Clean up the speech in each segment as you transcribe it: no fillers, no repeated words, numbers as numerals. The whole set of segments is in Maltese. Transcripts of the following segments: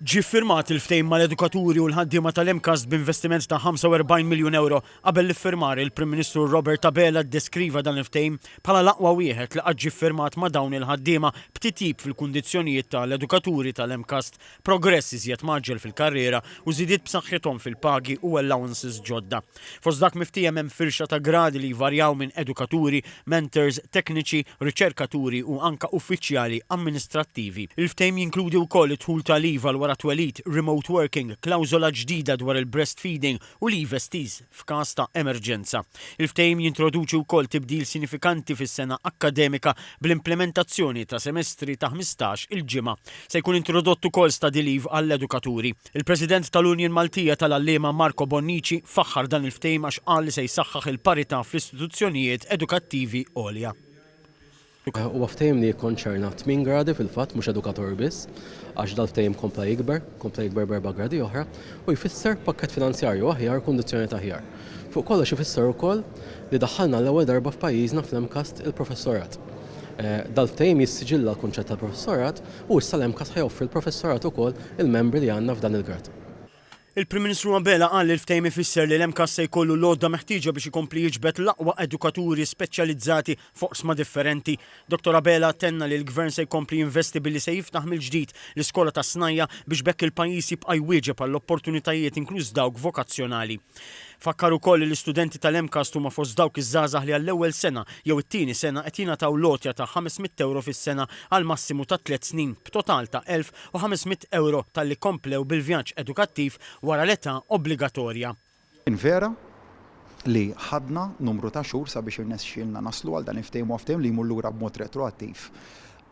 Ġie ffirmat il-ftehim mal-edukaturi u l-ħaddiema tal-MCAST b'investiment ta' 45 miljun ewro. Qabel l-iffirmar, il-Prim Ministru Robert Abela ddeskriva dan il-ftehim bħala l-aqwa wieħed li qatt ġie ffirmat ma' dawn il-ħaddiema b'titjib fil-kundizzjonijiet ta' l-edukaturi tal-MCAST, progress iżjed mgħaġġel fil-karriera u żidiet b'saħħithom fil-pagi u allowances ġodda. Fost dak miftiehem hemm firxa ta' gradi li jvarjaw minn edukaturi, mentors, tekniċi, riċerkaturi u anka uffiċjali amministrattivi. Il-ftehim jinkludi wkoll id-dħul ta' leave għal wara t-twelid, remote working, klawżola ġdida dwar il-breastfeeding u leave estiż f'każ ta' emerġenza. Il-ftehim jintroduċi wkoll tibdil sinifikanti fis-sena akkademika bl-implimentazzjoni ta' semestri ta' 15 il-ġimgħa. Se jkun introdott ukoll study leave għall-edukaturi. Il-President tal-Union Maltija tal-Għalliema Marco Bonnici faħħar dan il-ftehim għax qal li se jsaħħaħ il-parità fl-istituzzjonijiet edukattivi għolja. Huwa ftehim li jikkonċerna tmien gradi fil-fatt, mhux edukatur biss, għax dal-ftehim kompla jikber, kompla jikber b'erba' gradi oħra, u jfisser pakkett finanzjarju aħjar u kundizzjonijiet aħjar. Fuq kollox ifisser ukoll li daħħalna għall-ewwel darba f'pajjiżna fl-MCAST il-professorat. Dal-ftehim jissiġilla l-kunċett tal-professorat U issa l-MCAST ħa joffri l-professorat ukoll il-membri li għandna f'dan il-grad. Il-Prim Ministru Abela qal li l-ftehim ifisser li l-MCAST se jkollu l-għodda meħtieġa biex ikompli jiġbed l-aqwa edukaturi speċjalizzati f'oqsma differenti. Dottor Abela tenna li l-Gvern se jkompli jinvesti billi se jiftaħ mill-ġdid l-iskola tas-snajja' biex b'hekk il-pajjiż jibqa' jwieġeb għall-opportunitajiet inkluż dawk vokazzjonali. Fakkar ukoll li l-istudenti tal-MCAST huma fost dawk iż-żgħażagħ li għall-ewwel sena jew it-tieni sena qed jingħataw l-għotja ta' 500 ewro fis-sena għal massimu ta' tliet snin b'total ta' 1,500 ewro talli komplew bil-vjaġġ edukattiv wara l-età obbligatorja. Kien vera li ħadna numru ta' xhur sabiex irnexxielna naslu għal dan il-ftehim. Huwa ftehim li jmur lura b'mod retroattiv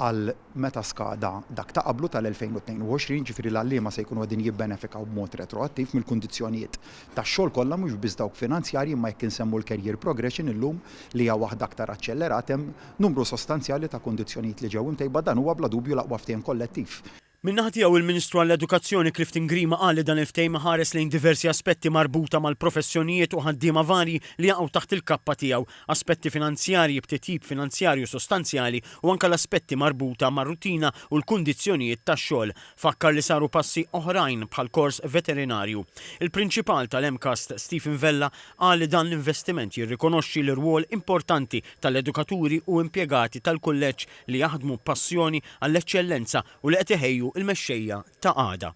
għal meta skada dak ta' qablu tal-2022, jiġifieri l-għalliema se jkunu qegħdin jibbenefikaw b'mod retroattiv mill-kundizzjonijiet tax-xogħol kollha mhux biss dawk finanzjarji imma jekk insemmu l-career progression illum li hija waħda aktar aċċellerata hemm numru sostanzjali ta' kundizzjonijiet li ġew imtejba dan huwa bla dubju l-aqwa ftehim kollettiv. Min-naħa tiegħu il-Ministru għall-Edukazzjoni Clifton Grima qal li dan il-ftehim iħares lejn diversi aspetti marbuta mal-professjonijiet u ħaddiema varji li jaqgħu taħt il-kappa tiegħu, aspetti finanzjarji b'titjib finanzjarju sostanzjali u anke l-aspetti marbuta mar-rutina u l-kundizzjonijiet tax-xogħol. Fakkar li saru passi oħrajn bħall-kors veterinarju. Il-Prinċipal tal-MCAST Stephen Vella qal li dan l-investiment jirrikonoxxi l-irwol importanti tal-edukaturi u impjegati tal-kulleġġ li jaħdmu b'passjoni għall-eċċellenza u li qed iħejju l-mexxejja ta' għada.